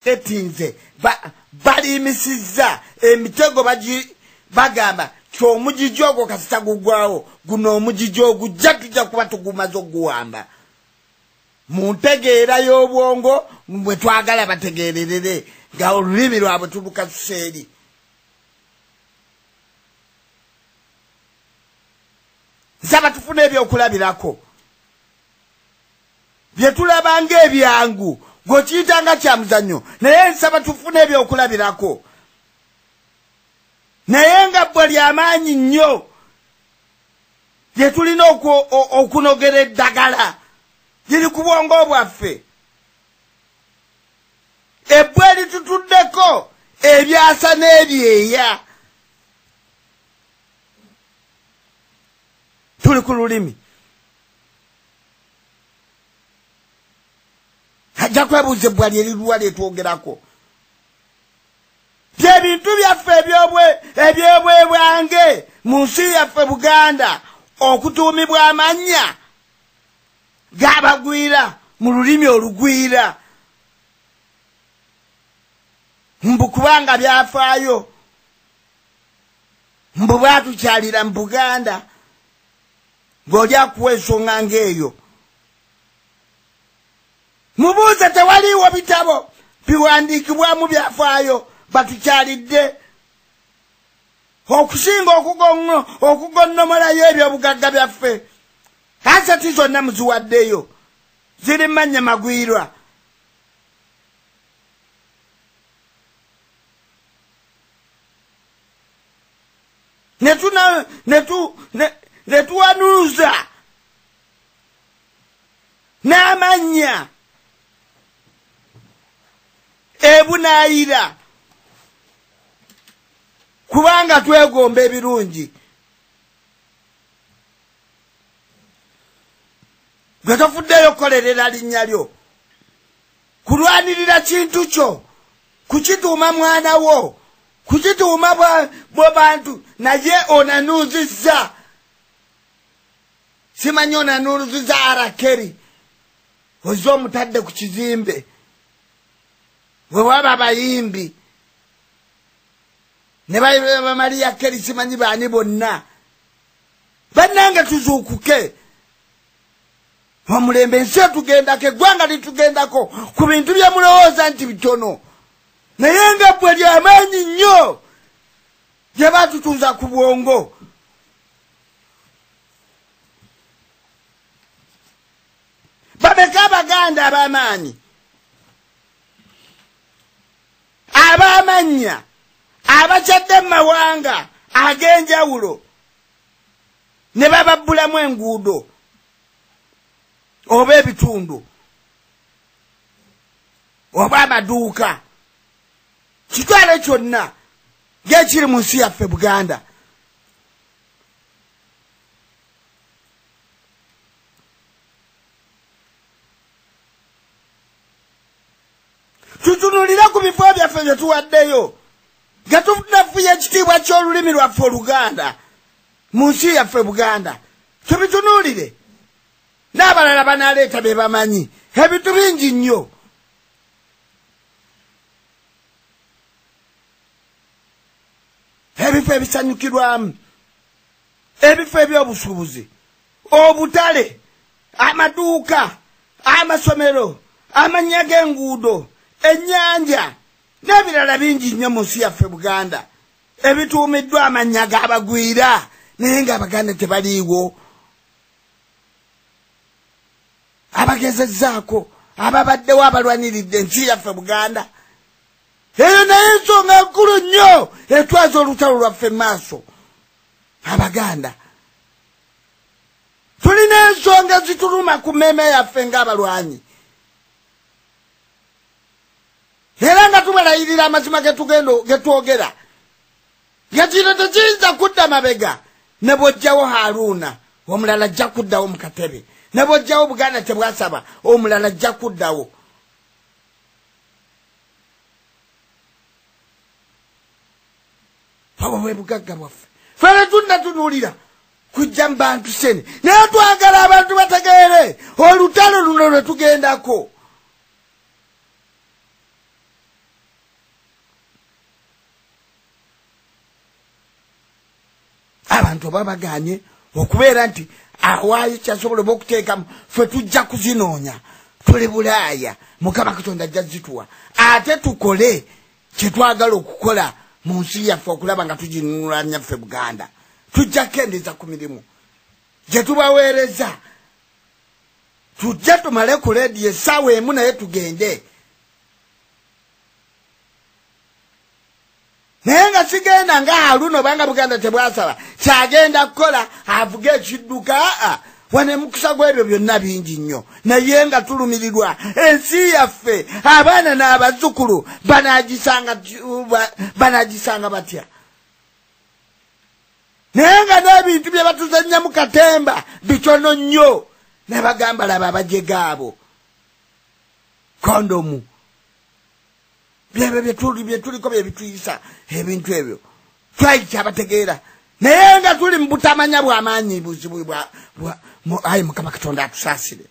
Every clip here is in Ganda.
Etinze balimisizza emitego bagamba ky'omugigi ogwo kasita gugwawo guno omugigi ogujja tujja kuba tugumaze oguwamba. Mu ntegeera y'obwongo bwe twagala bategeererere nga olulimi lwabwe tulukasusa eri. Nsaba tufune ebyokulabirako bye tulaba ng'ebyangu gw'okiyita nga kya muzannyo, naye nsaba tufune ebyokulabirako naye nga bbwa ly'amaanyi nnyo lye tulina okunogera eddagala liri ku bwongo bwaffe. Ebbwa eritutuddeko ebyasa n'ebyeya tuli ku lulimi. Ajja kwebuuza ebbwa lyeriruwa lyetwogerako. Byebintu byaffe ebyobwebwange mu nsi yaffe Buganda okutuumibwa amannya g'abagwira mu lulimi olugwira mbu kubanga byafaayo mbu bwatukyalira mu Buganda ng'oli akuwa ensonga ng'eyo. Mubuuze tewaliiwo bitabo biwandiikibwamu byafaayo batukyalidde okusinga okugonnomolayo ebyobugagga byaffe. Asati zonna muziwaddeyo ziri mannya magwirwa. Ne tuwanuuza n'amannya ebunaayira kubanga twegomba ebirungi. Gwe tofuddeyo okukolerera linnya lyo, kulwanirira kintu kyo, kukituuma mwana wo, kukituuma bwe bantu, naye onanuuzizza. Simanyi onanuuzizza Arakeri ozze omutadde ku kizimbe bwe baba abayimbi ne Maria Keri simanyi baani bonna. Bannange tuzuukuke omulembe ensi etugendako, eggwanga litugendako ku bintu bye mulowooza nti bitono, naye nga bbwe ly'amaanyi nnyo gye batutuuza ku bwongo. Babeka Abaganda ab'amaanyi ab'amannya abakyadde mu mawanga ag'enjawulo ne bababbulamu enguudo oba ebitundu oba amaduuka, kitwale kyonna ng'ekiri mu nsi yaffe Buganda. Tutunulire ku bifo byaffe bye tuwaddeyo nga tunafuya ekitiibwa ky'olulimi lwaffe Oluganda mu nsi yaffe Buganda. Tubitunuulire n'abalala banaaleeta be bamanyi ebintu bingi nnyo. Ebifo ebisanyukirwamu, ebifo ebyobusuubuzi, obutale, amaduuka, amasomero, amannya g'enguudo, ennyanja n'ebirala bingi nnyo mu nsi yaffe Buganda ebituumiddwa amannya g'abagwira naye ng'Abaganda tebaliiwo. Abagezezzaako ababaddewo abalwaniridde ensi yaffe Buganda. Eyo naye ensonga nkulu nnyo etwaza olutalo lwaffe mu maaso. Abaganda tulina ensonga zituluma ku mmeeme yaffe ng'abalwanyi, era nga tubalayirira amazima ge twogera nga kino tekiyinza kudda mabega. Ne bw'ojjawo Haruuna omulala ajja kuddawo mu katebe, ne bw'ojjawo Buganda tebwasaba omulala ajja kuddawo. Obwo bwe bugagga bwaffe. Ffe tunnatunuulira kujja mu bantu sene, naye twagala abantu bategeere olutalo luno lwe tugendako. Abantu oba baganye okubeera nti awaayo kyasobola oba okuteekamu, ffe tujja kuzinoonya. Tuli Bulaaya, Mukama Katonda ajja zituwa, ate tukole kyetwagala okukola mu nsi yaffe okulaba nga tuginunula nnyaffe Buganda. Tujja kukendeeza ku mirimu gye tubaweereza, tujja tumale ku leediyo essaawa emu naye tugende. Naye nga sigenda nga Haruna obanga Buganda tebwasaba kyagenda kukola avuge ekidduka. Wane mukisa gw'ebyo byonna bingi nnyo, naye nga tulumirirwa ensi yaffe. Abaana n'abazzukulu banagisanga batya? Naye nga n'ebintu bye batuzannyamu katemba bitono nnyo, ne bagamba laba abajega abo kondomu byebyo byetuliko bye bituyisa ebintu ebyo twayikyabategeera. Naye nga tuli mu butamanya bw'amaanyi buzibu bwa ayi Mukama Katonda atusaasire.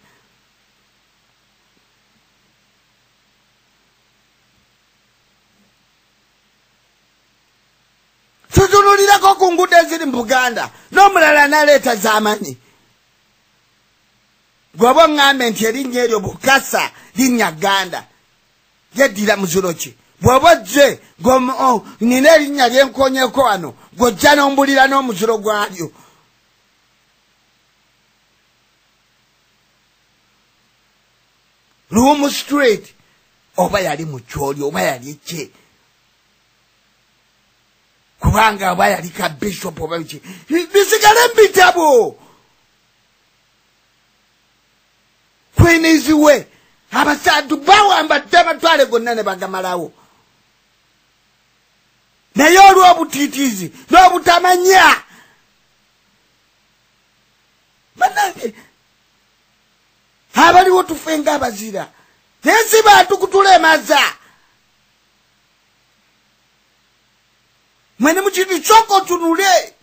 Tutunulirako ku nguudo eziri mu Buganda, n'omulala n'aleeta z'amanyi. Gwe oba oŋŋambe nti erinnya eryo Bukasa linnya Ganda, lyeddira muziro ki? Bw'oba ojje nina erinnya lyenkoonyeko wano, gw'ojja n'ombulira n'omuziro gwalyo. Luwumu Street oba yali Mukyoli oba yali ki, kubanga oba yali ka bishop oba biki, bisigale mu bitabo. Queens we abasatu bawambadde amatwale gonna ne bagamalawo, naye olw'obutiitiizi n'obutamanya. Bannange abaliwo tufe ng'abazira, naye si bantu kutulemaza. Mwene mukintu kyokka otunule,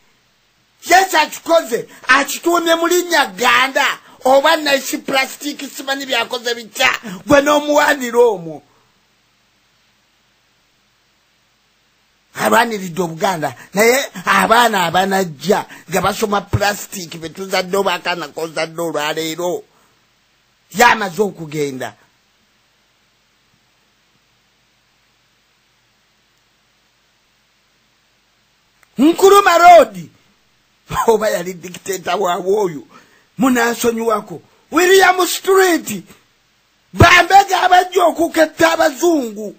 Yesu akikoze akituumye mu linnya Ganda oba naisi plastic simanyi byakoze bitya, gwe n'omuwanira omwo. Alwaniridde Obuganda, naye abaana abanajja nga basoma plastic betuzadde oba akaana kozadde olwaleero yamaze okugenda. Nkuruma Road oba yali dictator waabwe oyo munansonyiwako. William Street bambega abajja okuketta abazungu.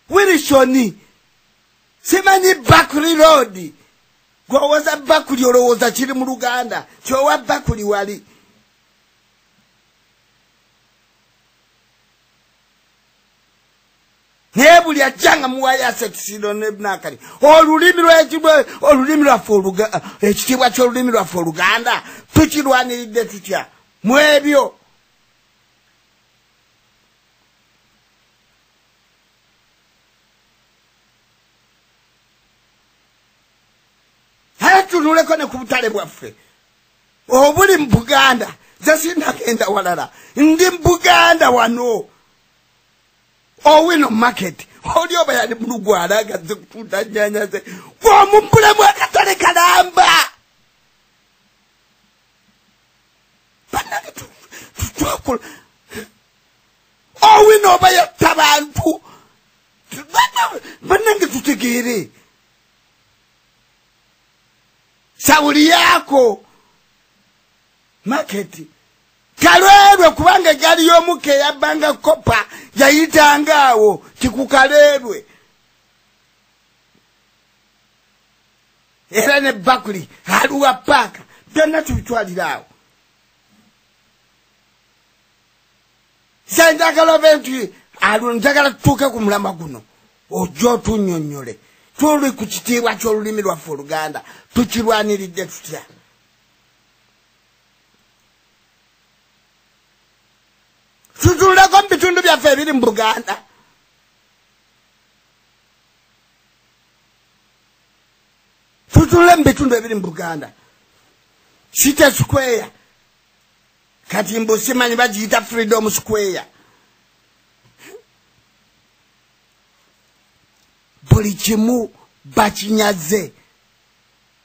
Wilson simanyi Bakuli Road, gw'owoza Bakuli olowooza kiri mu Luganda, kyowa Bakuli wali. Naye buli ajja nga muwaayo asekisiro nakali olulimi olulimi lwaffe, ekitiibwa ky'olulimi lwaffe Oluganda tukirwaniridde tutya mu ebyo? Aye tunuleko ne ku butale bwaffe obuli mu Buganda. Nze sinnagenda walala, ndi mu Buganda wano. Owino Market oli oba yali mulugwala agazze kutunda nnyanya ze, gwomubbulemu akatale kalamba. Bannange twakola Owino oba yatta bantu. Bannange tutegeere sawuli yako Market Kalwerwe, kubanga eggaali y'omukka eyabbanga kopa yayitanga awo tikukalerwe. Era ne Bakuli aluwa paaka byonna tubitwalira awo. Nze njagala obe nti njagala tutuuke ku mulamwa guno ojja otunnyonnyole. Tuli ku kitiibwa ky'olulimi lwaffe Oluganda, tukirwaniridde tutya? Tutunuleko mu bitundu byaffe ebiri mu Buganda. Tutunule mu bitundu ebiri mu Buganda. City Square kati mbu simanyi bagiyita Freedom Square. Buli kimu bakinyaze,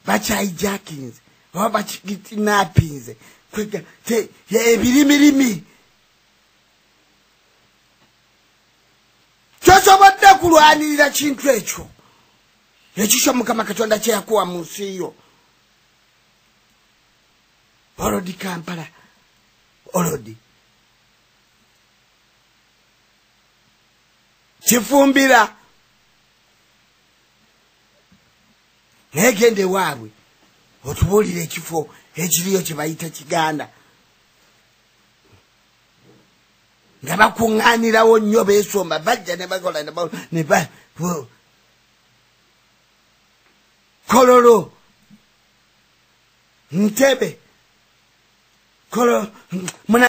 Bakyayijakinze oba bakikinapinze ebirimirimi. Tosobodde kulwanirira kintu ekyo ekikyo Mukama Katonda kye yakuwa mu nsi yo. Olodi Kampala, olodi Kifumbira, naye genda ewaabwe otubuulire ekifo ekiriyo kye bayita Kiganda, nga bakuŋŋaanirawo nnyo, beesomba, bajja ne bakola ne ba Kololo, Ntebe, Kololo.